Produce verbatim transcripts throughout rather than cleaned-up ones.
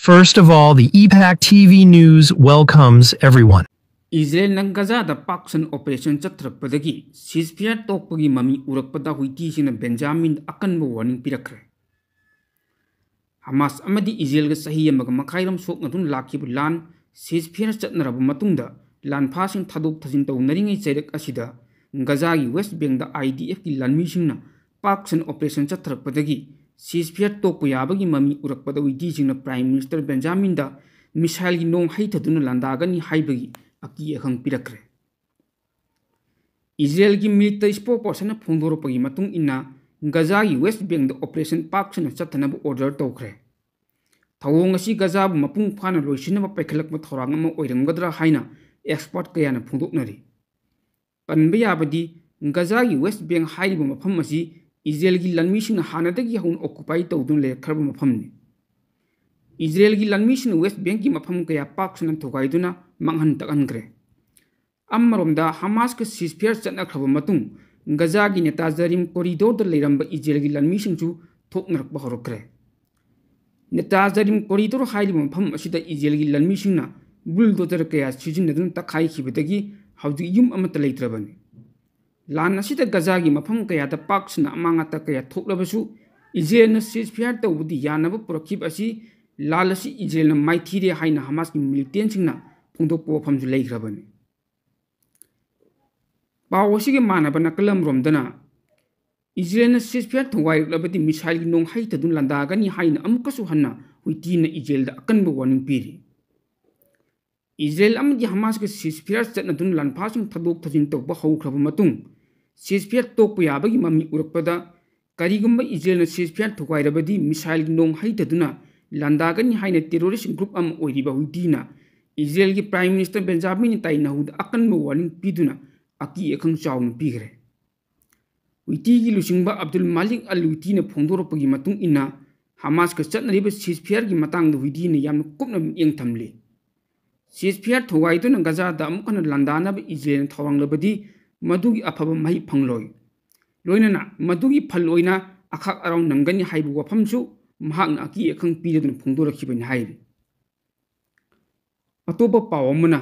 First of all, the E PAC T V News welcomes everyone. ꯏꯖꯔꯦꯜꯅ ꯒꯖꯥꯗ ꯄꯥꯛ ꯁꯟꯅ operation ꯆꯠꯊꯔꯛꯄꯗꯒꯤ ceasefire ꯇꯣꯛꯄꯒꯤ ꯃꯃꯤ ꯎꯔꯛꯄꯗ ꯍꯨꯏꯇꯤꯁꯤꯡꯅ ꯕꯦꯟꯖꯥꯃꯤꯟꯗ ꯑꯀꯟꯕ ꯋꯥꯔꯅꯤꯡ ꯄꯤꯔꯛꯈ꯭ꯔꯦ꯫ ꯍꯃꯥꯁ ꯑꯃꯗꯤ ꯏꯖꯔꯦꯜꯒ ꯆꯍꯤ ꯑꯃꯒ ꯃꯈꯥꯏꯔꯣꯝ ꯁꯣꯛꯅꯗꯨꯅ ꯂꯥꯛꯈꯤꯕ ꯂꯥꯟ ceasefire ꯆꯠꯅꯔꯕ ꯃꯇꯨꯡꯗ ꯂꯥꯟꯐꯥꯁꯤꯡ ꯊꯥꯗꯣꯛ ꯊꯥꯖꯤꯟ ꯇꯧꯅꯔꯤꯉꯩ ꯆꯩꯔꯛ ꯑꯁꯤꯗ ꯒꯖꯥꯒꯤ ꯋꯦꯁ ꯕꯦꯡꯗ IDFꯀꯤ ꯂꯥꯟꯃꯤꯁꯤꯡꯅ ꯄꯥꯛ ꯁꯟꯅ ꯑꯣꯄꯔꯦꯁꯟ ꯆꯠꯊꯔꯛꯄꯗꯒꯤ ceasefire ꯇꯣꯛꯄ ꯌꯥꯕꯒꯤ ꯃꯃꯤ ꯎꯔꯛꯄꯗ ꯍꯨꯏꯇꯤꯁꯤꯡꯅ ꯄ꯭ꯔꯥꯏꯝ ꯃꯤꯅꯤꯁꯇꯔ ꯕꯦꯟꯖꯥꯃꯤꯟꯗ ꯃꯤꯁꯥꯏꯜꯒꯤ ꯅꯣꯡ ꯍꯩꯊꯗꯨꯅ ꯂꯥꯟꯗꯥꯒꯅꯤ ꯍꯥꯏꯕꯒꯤ ꯑꯀꯤ ꯑꯈꯪ ꯄꯤꯔꯛꯈ꯭ꯔꯦ꯫ ꯏꯖꯔꯦꯜꯒꯤ ꯃꯤꯂꯤꯇꯔꯤ spokespersonꯅ ꯐꯣꯡꯗꯣꯔꯛꯄꯒꯤ ꯃꯇꯨꯡ ꯏꯟꯅ ꯒꯖꯥꯒꯤ ꯋꯦꯁ ꯕꯦꯡꯗ ꯑꯣꯄꯔꯦꯁꯟ ꯄꯥꯛ ꯁꯟꯅ ꯆꯠꯊꯅꯕ ꯑꯣꯔꯗꯔ ꯇꯧꯈ꯭ꯔꯦ꯫ ꯊꯧꯑꯣꯡ ꯑꯁꯤ ꯒꯖꯥꯕꯨ ꯃꯄꯨꯡ ꯐꯥꯅ ꯂꯣꯏꯁꯤꯟꯅꯕ ꯄꯥꯏꯈꯠꯂꯛꯄ ꯊꯧꯔꯥꯡ ꯑꯃ ꯑꯣꯏꯔꯝꯒꯗ꯭ꯔꯥ ꯍꯥꯏꯅ ꯑꯦꯛꯁꯄꯔꯠ ꯀꯌꯥꯅ ꯐꯣꯡꯗꯣꯛꯅꯔꯤ꯫ ꯄꯟꯕ ꯌꯥꯕꯗꯤ, ꯒꯖꯥꯒꯤ ꯋꯦꯁ ꯕꯦꯡ ꯍꯥꯏꯔꯤꯕ ꯃꯐꯝ ꯑꯁꯤ ꯏꯖꯔꯦꯜꯒꯤ ꯂꯥꯟꯃꯤꯁꯤꯡꯅ ꯍꯥꯟꯅꯗꯒꯤ ꯍꯧꯅ ꯑꯣꯀꯨꯄꯥꯏ ꯇꯧꯗꯨꯅ ꯂꯩꯔꯛꯈ꯭ꯔꯕ ꯃꯐꯝꯅꯤ꯫ ꯏꯖꯔꯦꯜꯒꯤ ꯂꯥꯟꯃꯤꯁꯤꯡꯅ ꯋꯦꯁ ꯕꯦꯡꯀꯤ ꯃꯐꯝ ꯀꯌꯥ ꯄꯥꯛ ꯁꯟꯅ ꯊꯨꯒꯥꯏꯗꯨꯅ ꯃꯥꯡꯍꯟ ꯇꯥꯛꯍꯟꯈ꯭ꯔꯦ꯫ ꯑꯃꯔꯣꯝꯗ, ꯍꯃꯥꯁꯀ ceasefire ꯆꯠꯅꯈ꯭ꯔꯕ ꯃꯇꯨꯡ ꯒꯖꯥꯒꯤ ꯅꯦꯇꯥꯖꯔꯤꯝ ꯀꯣꯔꯤꯗꯣꯔꯗ ꯂꯩꯔꯝꯕ ꯏꯖꯔꯦꯜꯒꯤ ꯂꯥꯟꯃꯤꯁꯤꯡꯁꯨ ꯊꯣꯛꯅꯔꯛꯄ ꯍꯧꯔꯛꯈ꯭ꯔꯦ꯫ ꯅꯦꯇꯥꯖꯔꯤꯝ ꯀꯣꯔꯤꯗꯣꯔ ꯍꯥꯏꯔꯤꯕ ꯃꯐꯝ ꯑꯁꯤꯗ ꯏꯖꯔꯦꯜꯒꯤ ꯂꯥꯟꯃꯤꯁꯤꯡꯅ ꯕꯨꯜꯗꯣꯖꯔ ꯀꯌꯥ ꯁꯤꯖꯤꯟꯅꯗꯨꯅ ꯇꯛꯈꯥꯏꯈꯤꯕꯗꯒꯤ ꯍꯧꯖꯤꯛ ꯌꯨꯝ ꯑꯃꯠꯇ ꯂꯩꯇ꯭ꯔꯕꯅꯤ꯫ ꯂꯥꯟ ꯑꯁꯤꯗ ꯒꯖꯥꯒꯤ ꯃꯐꯝ ꯀꯌꯥꯗ ꯄꯥꯛ ꯁꯟꯅ ꯑꯃꯥꯡ ꯑꯇꯥ ꯀꯌꯥ ꯊꯣꯛꯂꯕꯁꯨ, ꯏꯖꯔꯦꯜꯅ ceasefire ꯇꯧꯕꯗꯤ ꯌꯥꯅꯕ ꯄꯨꯔꯛꯈꯤꯕ ꯑꯁꯤ ꯂꯥꯜ ꯑꯁꯤ ꯏꯖꯔꯦꯜꯅ ꯃꯥꯏꯊꯤꯔꯦ ꯍꯥꯏꯅ ꯍꯃꯥꯁꯀꯤ militantꯁꯤꯡꯅ ꯐꯣꯡꯗꯣꯛꯄ ꯋꯥꯐꯝꯁꯨ ꯂꯩꯈ꯭ꯔꯕꯅꯤ꯫ ꯄꯥꯎ ꯑꯁꯤꯒ ꯃꯥꯟꯅꯕ ꯅꯥꯀꯜ ꯑꯃꯔꯣꯝꯗꯅ, ꯏꯖꯔꯦꯜꯅ ceasefire ꯊꯨꯒꯥꯏꯔꯛꯂꯕꯗꯤ ꯃꯤꯁꯥꯏꯜꯒꯤ ꯅꯣꯡ ꯍꯩꯊꯗꯨꯅ ꯂꯥꯟꯗꯥꯒꯅꯤ ꯍꯥꯏꯅ ꯑꯃꯨꯛꯀꯁꯨ ꯍꯟꯅ ꯍꯨꯏꯇꯤꯅ ꯏꯖꯔꯦꯜꯗ ꯑꯀꯟꯕ ꯋꯥꯔꯅꯤꯡ ꯄꯤꯔꯤ꯫ ꯏꯖꯔꯦꯜ ꯑꯃꯗꯤ ꯍꯃꯥꯁꯀ ceasefire ꯆꯠꯅꯗꯨꯅ ꯂꯥꯟꯐꯥꯁꯤꯡ ꯊꯥꯗꯣꯛ ꯊꯥꯖꯤꯟ ꯇꯧꯕ ꯍꯧꯈ꯭ꯔꯕ ꯃꯇꯨꯡ, ceasefire ꯇꯣꯛꯄ ꯌꯥꯕꯒꯤ ꯃꯃꯤ ꯎꯔꯛꯄꯗ, ꯀꯔꯤꯒꯨꯝꯕ ꯏꯖꯔꯦꯜꯅ ceasefire ꯊꯨꯒꯥꯏꯔꯕꯗꯤ ꯃꯤꯁꯥꯏꯜꯒꯤ ꯅꯣꯡ ꯍꯩꯊꯗꯨꯅ ꯂꯥꯟꯗꯥꯒꯅꯤ ꯍꯥꯏꯅ terrorist group ꯑꯃ ꯑꯣꯏꯔꯤꯕ ꯍꯨꯏꯇꯤꯅ ꯏꯖꯔꯦꯜꯒꯤ ꯄ꯭ꯔꯥꯏꯝ ꯃꯤꯅꯤꯁꯇꯔ ꯕꯦꯟꯖꯥꯃꯤꯟ ꯅꯦꯇꯥꯟꯌꯥꯍꯨꯗ ꯑꯀꯟꯕ ꯋꯥꯔꯅꯤꯡ ꯄꯤꯗꯨꯅ ꯑꯀꯤ ꯑꯈꯪ ꯆꯥꯎꯅ ꯄꯤꯈ꯭ꯔꯦ꯫ ꯍꯨꯏꯇꯤꯒꯤ ꯂꯨꯆꯤꯡꯕ ꯑꯕꯗꯨꯜ ꯃꯥꯂꯤꯛ ꯑꯜ ꯍꯨꯏꯇꯤꯅ ꯐꯣꯡꯗꯣꯔꯛꯄꯒꯤ ꯃꯇꯨꯡ ꯏꯟꯅ, ꯍꯃꯥꯁꯀ ꯆꯠꯅꯔꯤꯕ ceasefireꯒꯤ ꯃꯇꯥꯡꯗ ꯍꯨꯏꯇꯤꯅ ꯌꯥꯝꯅ ꯀꯨꯞꯅ ꯃꯤꯠꯌꯦꯡ ꯊꯝꯂꯤ꯫ Ceasefire ꯊꯨꯒꯥꯏꯗꯨꯅ ꯒꯖꯥꯗ ꯑꯃꯨꯛ ꯍꯟꯅ ꯂꯥꯟꯗꯥꯅꯕ ꯏꯖꯔꯦꯜꯅ ꯊꯧꯔꯥꯡꯂꯕꯗꯤ ꯃꯗꯨꯒꯤ ꯑꯐꯕ ꯃꯍꯩ ꯐꯪꯂꯣꯏ꯫ ꯂꯣꯏꯅꯅ ꯃꯗꯨꯒꯤ ꯐꯜ ꯑꯣꯏꯅ ꯑꯈꯥꯛ ꯑꯔꯥꯎ ꯅꯪꯒꯅꯤ ꯍꯥꯏꯕ ꯋꯥꯐꯝꯁꯨ ꯃꯍꯥꯛꯅ ꯑꯀꯤ ꯑꯈꯪ ꯄꯤꯗꯨꯅ ꯐꯣꯡꯗꯣꯔꯛꯈꯤꯕꯅꯤ ꯍꯥꯏꯔꯤ꯫ ꯑꯇꯣꯞꯄ ꯄꯥꯎ ꯑꯃꯅ,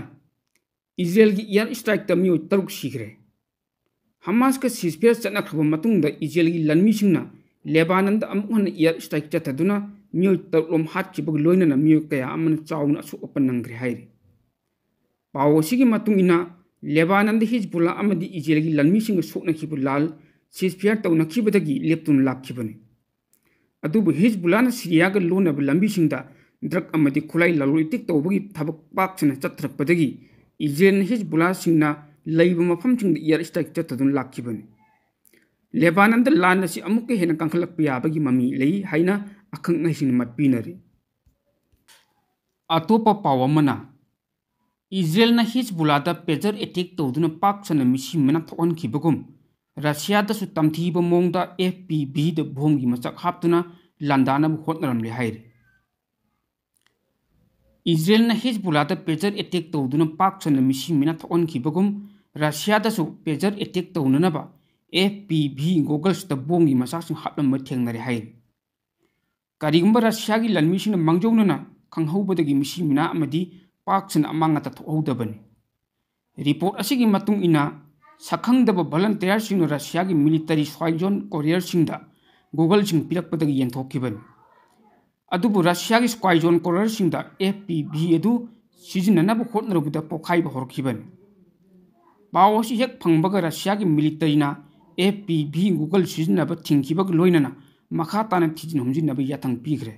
ꯏꯖꯔꯦꯜꯒꯤ air strikeꯇ ꯃꯤꯑꯣꯏ ꯇꯔꯨꯛ ꯁꯤꯈ꯭ꯔꯦ꯫ ꯍꯃꯥꯁꯀ ceasefire ꯆꯠꯅꯈ꯭ꯔꯕ ꯃꯇꯨꯡꯗ ꯏꯖꯔꯦꯜꯒꯤ ꯂꯥꯟꯃꯤꯁꯤꯡꯅ ꯂꯦꯕꯥꯅꯟꯗ ꯑꯃꯨꯛ ꯍꯟꯅ air strike ꯆꯠꯊꯗꯨꯅ ꯃꯤꯑꯣꯏ ꯇꯔꯨꯛ ꯂꯣꯝ ꯍꯥꯠꯈꯤꯕꯒ ꯂꯣꯏꯅꯅ ꯃꯤꯑꯣꯏ ꯀꯌꯥ ꯑꯃꯅ ꯆꯥꯎꯅ ꯑꯁꯣꯛ ꯑꯄꯟ ꯅꯪꯈ꯭ꯔꯦ ꯍꯥꯏꯔꯤ꯫ ꯄꯥꯎ ꯑꯁꯤꯒꯤ ꯃꯇꯨꯡ ꯏꯟꯅ, ꯂꯦꯕꯥꯅꯟꯗ ꯍꯤꯖꯕꯨꯜꯂꯥ ꯑꯃꯗꯤ ꯏꯖꯔꯦꯜꯒꯤ ꯂꯥꯟꯃꯤꯁꯤꯡꯒ ꯁꯣꯛꯅꯈꯤꯕ ꯂꯥꯜ ceasefire ꯇꯧꯅꯈꯤꯕꯗꯒꯤ ꯂꯦꯞꯇꯨꯅ ꯂꯥꯛꯈꯤꯕꯅꯤ꯫ ꯑꯗꯨꯕꯨ ꯍꯤꯖꯕꯨꯜꯂꯥꯅ ꯁꯤꯔꯤꯌꯥꯒ ꯂꯣꯟꯅꯕ ꯂꯝꯕꯤꯁꯤꯡꯗ drug ꯑꯃꯗꯤ ꯈꯨꯠꯂꯥꯏ ꯂꯂꯣꯟ ꯏꯇꯤꯛ ꯇꯧꯕꯒꯤ ꯊꯕꯛ ꯄꯥꯛ ꯁꯟꯅ ꯆꯠꯊꯔꯛꯄꯗꯒꯤ ꯏꯖꯔꯦꯜꯅ ꯍꯤꯖꯕꯨꯜꯂꯥꯁꯤꯡꯅ ꯂꯩꯕ ꯃꯐꯝꯁꯤꯡꯗ air strike ꯆꯠꯊꯗꯨꯅ ꯂꯥꯛꯈꯤꯕꯅꯤ꯫ ꯂꯦꯕꯥꯅꯟꯗ ꯂꯥꯟ ꯑꯁꯤ ꯑꯃꯨꯛꯀ ꯍꯦꯟꯅ ꯀꯟꯈꯠꯂꯛꯄ ꯌꯥꯕꯒꯤ ꯃꯃꯤ ꯂꯩ ꯍꯥꯏꯅ ꯑꯈꯪ ꯑꯍꯩꯁꯤꯡꯅ ꯃꯠꯄꯤꯅꯔꯤ꯫ ꯑꯇꯣꯞꯄ ꯄꯥꯎ ꯑꯃꯅ, ꯏꯖꯔꯦꯜꯅ ꯍꯤꯖꯕꯨꯜꯂꯥꯗ pager attack ꯇꯧꯗꯨꯅ ꯄꯥꯛ ꯁꯟꯅ ꯃꯤꯁꯤ ꯃꯤꯅꯥ ꯊꯣꯛꯍꯟꯈꯤꯕꯒꯨꯝ, ꯔꯁꯤꯌꯥꯗꯁꯨ ꯇꯝꯊꯤꯕ ꯃꯑꯣꯡꯗ FPVꯗ ꯕꯣꯝꯒꯤ ꯃꯆꯥꯛ ꯍꯥꯞꯇꯨꯅ ꯂꯥꯟꯗꯥꯅꯕ ꯍꯣꯠꯅꯔꯝꯂꯦ ꯍꯥꯏꯔꯤ꯫ ꯏꯖꯔꯦꯜꯅ ꯍꯤꯖꯕꯨꯜꯂꯥꯗ pager attack ꯇꯧꯗꯨꯅ ꯄꯥꯛ ꯁꯟꯅ ꯃꯤꯁꯤ ꯃꯤꯅꯥ ꯊꯣꯛꯍꯟꯈꯤꯕꯒꯨꯝ, ꯔꯁꯤꯌꯥꯗꯁꯨ pager attack ꯇꯧꯅꯅꯕ FPV gogglesꯇ ꯕꯣꯝꯒꯤ ꯃꯆꯥꯛꯁꯤꯡ ꯍꯥꯞꯂꯝꯕ ꯊꯦꯡꯅꯔꯦ ꯍꯥꯏꯔꯤ꯫ ꯀꯔꯤꯒꯨꯝꯕ ꯔꯁꯤꯌꯥꯒꯤ ꯂꯥꯟꯃꯤꯁꯤꯡꯅ ꯃꯥꯡꯖꯧꯅꯅ ꯈꯪꯍꯧꯕꯗꯒꯤ ꯃꯤꯁꯤ ꯃꯤꯅꯥ ꯑꯃꯗꯤ ꯄꯥꯛ ꯁꯟꯅ ꯑꯃꯥꯡ ꯑꯇꯥ ꯊꯣꯛꯍꯧꯗꯕꯅꯤ꯫ Report ꯑꯁꯤꯒꯤ ꯃꯇꯨꯡ ꯏꯟꯅ, ꯁꯛꯈꯪꯗꯕ volunteerꯁꯤꯡꯅ ꯔꯁꯤꯌꯥꯒꯤ military spy drone carrierꯁꯤꯡꯗ goggleꯁꯤꯡ ꯄꯤꯔꯛꯄꯗꯒꯤ ꯌꯦꯟꯊꯣꯛꯈꯤꯕꯅꯤ꯫ ꯑꯗꯨꯕꯨ ꯔꯁꯤꯌꯥꯒꯤ spy drone carrierꯁꯤꯡꯗ FPV ꯑꯗꯨ ꯁꯤꯖꯤꯟꯅꯅꯕ ꯍꯣꯠꯅꯔꯨꯕꯗ ꯄꯣꯈꯥꯏꯕ ꯍꯧꯔꯛꯈꯤꯕꯅꯤ꯫ ꯄꯥꯎ ꯑꯁꯤ ꯍꯦꯛ ꯐꯪꯕꯒ ꯔꯁꯤꯌꯥꯒꯤ militaryꯅ FPV goggles ꯁꯤꯖꯤꯟꯅꯕ ꯊꯤꯡꯈꯤꯕꯒ ꯂꯣꯏꯅꯅ ꯃꯈꯥ ꯇꯥꯅ ꯊꯤꯖꯤꯟ ꯍꯨꯝꯖꯤꯟꯅꯕ ꯌꯥꯊꯪ ꯄꯤꯈ꯭ꯔꯦ꯫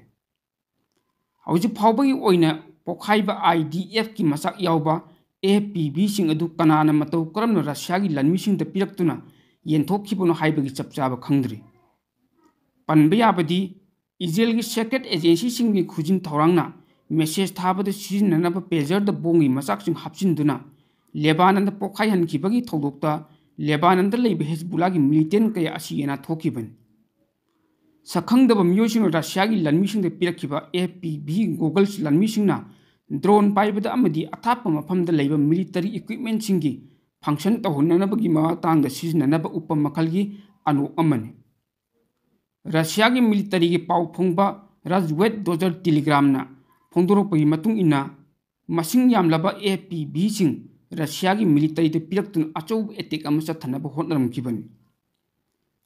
ꯍꯧꯖꯤꯛ ꯐꯥꯎꯕꯒꯤ ꯑꯣꯏꯅ ꯄꯣꯈꯥꯏꯕ IDFꯀꯤ ꯃꯆꯥꯛ ꯌꯥꯎꯕ FPVꯁꯤꯡ ꯑꯗꯨ ꯀꯅꯥꯅ ꯃꯇꯧ ꯀꯔꯝꯅ ꯔꯁꯤꯌꯥꯒꯤ ꯂꯥꯟꯃꯤꯁꯤꯡꯗ ꯄꯤꯔꯛꯇꯨꯅ ꯌꯦꯟꯊꯣꯛꯈꯤꯕꯅꯣ ꯍꯥꯏꯕꯒꯤ ꯆꯞ ꯆꯥꯕ ꯈꯪꯗ꯭ꯔꯤ꯫ ꯄꯟꯕ ꯌꯥꯕꯗꯤ, ꯏꯖꯔꯦꯜꯒꯤ secret agencyꯁꯤꯡꯒꯤ ꯈꯨꯖꯤꯟ ꯊꯧꯔꯥꯡꯅ message ꯊꯥꯕꯗ ꯁꯤꯖꯤꯟꯅꯅꯕ pagerꯗ ꯕꯣꯝꯒꯤ ꯃꯆꯥꯛꯁꯤꯡ ꯍꯥꯞꯆꯤꯟꯗꯨꯅ ꯂꯦꯕꯥꯅꯟꯗ ꯄꯣꯈꯥꯏꯍꯟꯈꯤꯕꯒꯤ ꯊꯧꯗꯣꯛꯇ ꯂꯦꯕꯥꯅꯟꯗ ꯂꯩꯕ ꯍꯤꯖꯕꯨꯜꯂꯥꯒꯤ militant ꯀꯌꯥ ꯑꯁꯤ ꯑꯅꯥ ꯊꯣꯛꯈꯤꯕꯅꯤ꯫ ꯁꯛꯈꯪꯗꯕ ꯃꯤꯑꯣꯏꯁꯤꯡꯅ ꯔꯁꯤꯌꯥꯒꯤ ꯂꯥꯟꯃꯤꯁꯤꯡꯗ ꯄꯤꯔꯛꯈꯤꯕ FPV goggles ꯂꯥꯟꯃꯤꯁꯤꯡꯅ drone ꯄꯥꯏꯕꯗ ꯑꯃꯗꯤ ꯑꯊꯥꯞꯄ ꯃꯐꯝꯗ ꯂꯩꯕ military equipmentꯁꯤꯡꯒꯤ function ꯇꯧꯍꯟꯅꯅꯕꯒꯤ ꯃꯇꯥꯡꯗ ꯁꯤꯖꯤꯟꯅꯅꯕ ꯎꯞꯄ ꯃꯈꯜꯒꯤ ꯑꯅꯣꯛ ꯑꯃꯅꯤ꯫ ꯔꯁꯤꯌꯥꯒꯤ ꯃꯤꯂꯤꯇꯔꯤꯒꯤ ꯄꯥꯎ ꯐꯣꯡꯕ ꯔꯥꯖꯋꯦꯠ ꯗꯣꯖꯔ ꯇꯦꯂꯤꯒ꯭ꯔꯥꯝꯅ ꯐꯣꯡꯗꯣꯔꯛꯄꯒꯤ ꯃꯇꯨꯡ ꯏꯟꯅ, ꯃꯁꯤꯡ ꯌꯥꯝꯂꯕ ꯑꯦꯐ ꯄꯤ ꯚꯤꯁꯤꯡ ꯔꯁꯤꯌꯥꯒꯤ ꯃꯤꯂꯤꯇꯔꯤꯗ ꯄꯤꯔꯛꯇꯨꯅ ꯑꯆꯧꯕ ꯑꯦꯇꯦꯛ ꯑꯃ ꯆꯠꯊꯅꯕ ꯍꯣꯠꯅꯔꯝꯈꯤꯕꯅꯤ꯫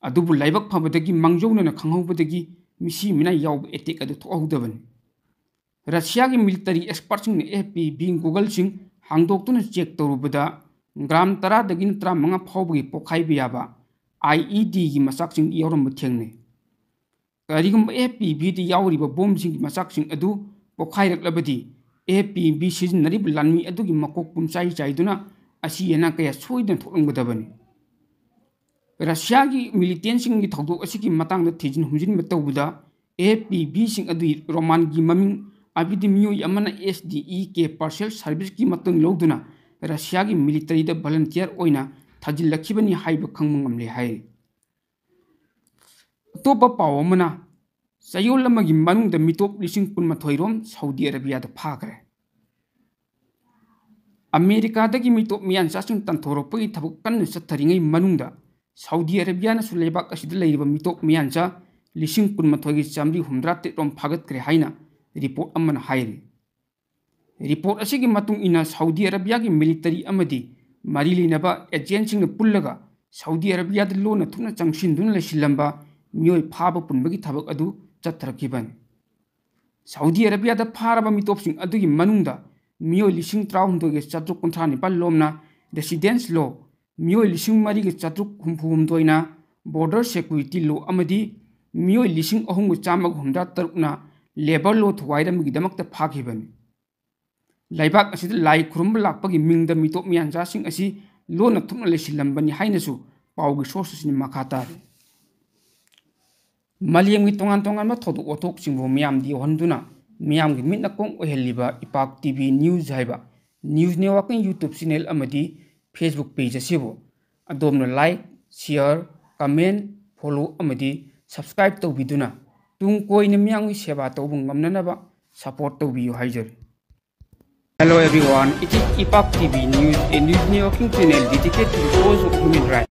ꯑꯗꯨꯕꯨ ꯂꯥꯏꯕꯛ ꯐꯕꯗꯒꯤ ꯃꯥꯡꯖꯧꯅꯅ ꯈꯪꯍꯧꯕꯗꯒꯤ ꯃꯤꯁꯤ ꯃꯤꯅꯥꯏ ꯌꯥꯎꯕ ꯑꯦꯇꯦꯛ ꯑꯗꯨ ꯊꯣꯛꯍꯧꯗꯕꯅꯤ꯫ ꯔꯁꯤꯌꯥꯒꯤ ꯃꯤꯂꯤꯇꯔꯤ ꯑꯦꯛꯁꯄꯔꯠꯁꯤꯡꯅ ꯑꯦꯐ ꯄꯤ ꯚꯤ ꯒꯨꯒꯜꯁꯤꯡ ꯍꯥꯡꯗꯣꯛꯇꯨꯅ ꯆꯦꯛ ꯇꯧꯔꯨꯕꯗ, ꯒ꯭ꯔꯥꯝ ꯇꯔꯥꯗꯒꯤꯅ ꯇꯔꯥꯃꯉꯥ ꯐꯥꯎꯕꯒꯤ ꯄꯣꯈꯥꯏꯕ ꯌꯥꯕ ꯑꯥꯏ ꯏ ꯗꯤꯒꯤ ꯃꯆꯥꯛꯁꯤꯡ ꯌꯥꯎꯔꯝꯕ ꯊꯦꯡꯅꯩ꯫ ꯀꯔꯤꯒꯨꯝꯕ ꯑꯦꯐ ꯄꯤ ꯚꯤꯗ ꯌꯥꯎꯔꯤꯕ ꯕꯣꯝꯁꯤꯡꯒꯤ ꯃꯆꯥꯛꯁꯤꯡ ꯑꯗꯨ ꯄꯣꯈꯥꯏꯔꯛꯂꯕꯗꯤ, ꯑꯦꯐ ꯄꯤ ꯚꯤ ꯁꯤꯖꯤꯟꯅꯔꯤꯕ ꯂꯥꯟꯃꯤ ꯑꯗꯨꯒꯤ ꯃꯀꯣꯛ ꯄꯨꯝꯆꯥꯏ ꯆꯥꯏꯗꯨꯅ ꯑꯁꯤ ꯑꯅꯥ ꯀꯌꯥ ꯁꯣꯏꯗꯅ ꯊꯣꯛꯂꯝꯒꯗꯕꯅꯤ꯫ ꯔꯁꯤꯌꯥꯒꯤ ꯃꯤꯂꯤꯇꯦꯟꯁꯤꯡꯒꯤ ꯊꯧꯗꯣꯛ ꯑꯁꯤꯒꯤ ꯃꯇꯥꯡꯗ ꯊꯤꯖꯤꯟ ꯍꯨꯝꯖꯤꯟꯕ ꯇꯧꯕꯗ, ꯑꯦꯐ ꯄꯤ ꯚꯤꯁꯤꯡ ꯑꯗꯨꯒꯤ ꯔꯣꯃꯥꯟꯒꯤ ꯃꯃꯤꯡ, ꯑꯗꯨꯗꯤ ꯃꯤꯑꯣꯏ ꯑꯃꯅ ꯑꯦꯁ ꯗꯤ ꯏ ꯀꯦ ꯄꯥꯔꯁꯦꯜ ꯁꯥꯔꯚꯤꯁꯀꯤ ꯃꯇꯦꯡ ꯂꯧꯗꯨꯅ ꯔꯁꯤꯌꯥꯒꯤ ꯃꯤꯂꯤꯇꯔꯤꯗ ꯚꯂꯟꯇꯤꯌꯔ ꯑꯣꯏꯅ ꯊꯥꯖꯤꯜꯂꯛꯈꯤꯕꯅꯤ ꯍꯥꯏꯕ ꯈꯪꯕ ꯉꯝꯂꯦ ꯍꯥꯏꯔꯤ꯫ ꯑꯇꯣꯞꯄ ꯄꯥꯎ ꯑꯃꯅ, ꯆꯌꯣꯜ ꯑꯃꯒꯤ ꯃꯅꯨꯡꯗ ꯃꯤꯇꯣꯞ ꯂꯤꯁꯤꯡ ꯀꯨꯟꯃꯥꯊꯣꯏ ꯔꯣꯝ ꯁꯥꯎꯗꯤ ꯑꯔꯕꯤꯌꯥꯗ ꯐꯥꯈ꯭ꯔꯦ꯫ ꯑꯃꯦꯔꯤꯀꯥꯗꯒꯤ ꯃꯤꯇꯣꯞ ꯃꯤꯌꯥꯟꯆꯥꯁꯤꯡ ꯇꯥꯟꯊꯣꯔꯛꯄꯒꯤ ꯊꯕꯛ ꯀꯟꯅ ꯆꯠꯊꯔꯤꯉꯩ ꯃꯅꯨꯡꯗ, ꯁꯥꯎꯗꯤ ꯑꯔꯕꯤꯌꯥꯅꯁꯨ ꯂꯩꯕꯥꯛ ꯑꯁꯤꯗ ꯂꯩꯔꯤꯕ ꯃꯤꯇꯣꯞ ꯃꯤꯌꯥꯟꯆꯥ ꯂꯤꯁꯤꯡ ꯀꯨꯟꯃꯥꯊꯣꯏꯒꯤ ꯆꯥꯃꯔꯤ ꯍꯨꯝꯗ꯭ꯔꯥ ꯇꯔꯦꯠ ꯔꯣꯝ ꯐꯥꯒꯠꯈ꯭ꯔꯦ ꯍꯥꯏꯅ ꯔꯤꯄꯣꯔꯠ ꯑꯃꯅ ꯍꯥꯏꯔꯤ꯫ ꯔꯤꯄꯣꯔꯠ ꯑꯁꯤꯒꯤ ꯃꯇꯨꯡ ꯏꯟꯅ, ꯁꯥꯎꯗꯤ ꯑꯔꯕꯤꯌꯥꯒꯤ ꯃꯤꯂꯤꯇꯔꯤ ꯑꯃꯗꯤ ꯃꯔꯤ ꯂꯩꯅꯕ ꯑꯦꯖꯦꯟꯁꯤꯡꯅ ꯄꯨꯜꯂꯒ ꯁꯥꯎꯗꯤ ꯑꯔꯕꯤꯌꯥꯗ ꯂꯣꯟꯅ ꯊꯨꯞꯅ ꯆꯪꯁꯤꯟꯗꯨꯅ ꯂꯩꯁꯤꯜꯂꯝꯕ ꯃꯤꯑꯣꯏ ꯐꯥꯕ ꯄꯨꯟꯕꯒꯤ ꯊꯕꯛ ꯑꯗꯨ ꯆꯠꯊꯔꯛꯈꯤꯕꯅꯤ꯫ ꯁꯥꯎꯗꯤ ꯑꯔꯕꯤꯌꯥꯗ ꯐꯥꯔꯕ ꯃꯤꯇꯣꯞꯁꯤꯡ ꯑꯗꯨꯒꯤ ꯃꯅꯨꯡꯗ ꯃꯤꯑꯣꯏ ꯂꯤꯁꯤꯡ ꯇꯔꯥꯍꯨꯝꯗꯣꯏꯒ ꯆꯥꯇ꯭ꯔꯨꯛ ꯀꯨꯟꯊ꯭ꯔꯥ ꯅꯤꯄꯥꯜ ꯂꯣꯝꯅ ꯔꯦꯁꯤꯗꯦꯟꯁ ꯂꯣ, ꯃꯤꯑꯣꯏ ꯂꯤꯁꯤꯡ ꯃꯔꯤꯒ ꯆꯥꯇ꯭ꯔꯨꯛ ꯍꯨꯝꯐꯨ ꯍꯨꯝꯗꯣꯏꯅ ꯕꯣꯔꯗꯔ ꯁꯦꯀ꯭ꯌꯨꯔꯤꯇꯤ ꯂꯣ ꯑꯃꯗꯤ ꯃꯤꯑꯣꯏ ꯂꯤꯁꯤꯡ ꯑꯍꯨꯝꯒ ꯆꯥꯝꯃꯒ ꯍꯨꯝꯗ꯭ꯔꯥ ꯇꯔꯨꯛꯅ ꯂꯦꯕꯔ ꯂꯣ ꯊꯨꯒꯥꯏꯔꯝꯕꯒꯤꯗꯃꯛꯇ ꯐꯥꯈꯤꯕꯅꯤ꯫ ꯂꯩꯕꯥꯛ ꯑꯁꯤꯗ ꯂꯥꯏ ꯈꯨꯔꯨꯝꯕ ꯂꯥꯛꯄꯒꯤ ꯃꯤꯡꯗ ꯃꯤꯇꯣꯞ ꯃꯤꯌꯥꯟꯆꯥꯁꯤꯡ ꯑꯁꯤ ꯂꯣꯟꯅ ꯊꯨꯞꯅ ꯂꯩꯁꯤꯜꯂꯝꯕꯅꯤ ꯍꯥꯏꯅꯁꯨ ꯄꯥꯎꯒꯤ ꯁꯣꯔꯁ ꯑꯁꯤꯅ ꯃꯈꯥ ꯇꯥꯔꯤ꯫ ꯃꯥꯂꯦꯝꯒꯤ ꯇꯣꯉꯥꯟ ꯇꯣꯉꯥꯟꯕ ꯊꯧꯗꯣꯛ ꯋꯥꯊꯣꯛꯁꯤꯡꯕꯨ ꯃꯤꯌꯥꯝꯗ ꯌꯧꯍꯟꯗꯨꯅ ꯃꯤꯌꯥꯝꯒꯤ ꯃꯤꯠ ꯅꯥꯀꯣꯡ ꯑꯣꯏꯍꯜꯂꯤꯕ ꯏꯄꯥꯛ ꯇꯤ ꯚꯤ ꯅ꯭ꯌꯨꯁ ꯍꯥꯏꯕ ꯅ꯭ꯌꯨꯁ ꯅꯦꯠꯋꯥꯔꯀꯤꯡ ꯌꯨꯇ꯭ꯌꯨꯕ ꯆꯦꯅꯦꯜ ꯑꯃꯗꯤ ꯐꯦꯁꯕꯨꯛ ꯄꯦꯖ ꯑꯁꯤꯕꯨ ꯑꯗꯣꯝꯅ ꯂꯥꯏꯛ, ꯁꯤꯌꯔ, ꯀꯃꯦꯟ, ꯐꯣꯂꯣ ꯑꯃꯗꯤ ꯁꯕꯁꯀ꯭ꯔꯥꯏꯕ ꯇꯧꯕꯤꯗꯨꯅ ꯇꯨꯡ ꯀꯣꯏꯅ ꯃꯤꯌꯥꯝꯒꯤ ꯁꯦꯕꯥ ꯇꯧꯕ ꯉꯝꯅꯅꯕ ꯁꯄꯣꯔꯠ ꯇꯧꯕꯤꯌꯨ ꯍꯥꯏꯖꯔꯤ꯫ Hello everyone, it is Ipak T V News, a news networking channel dedicated to the cause of human rights.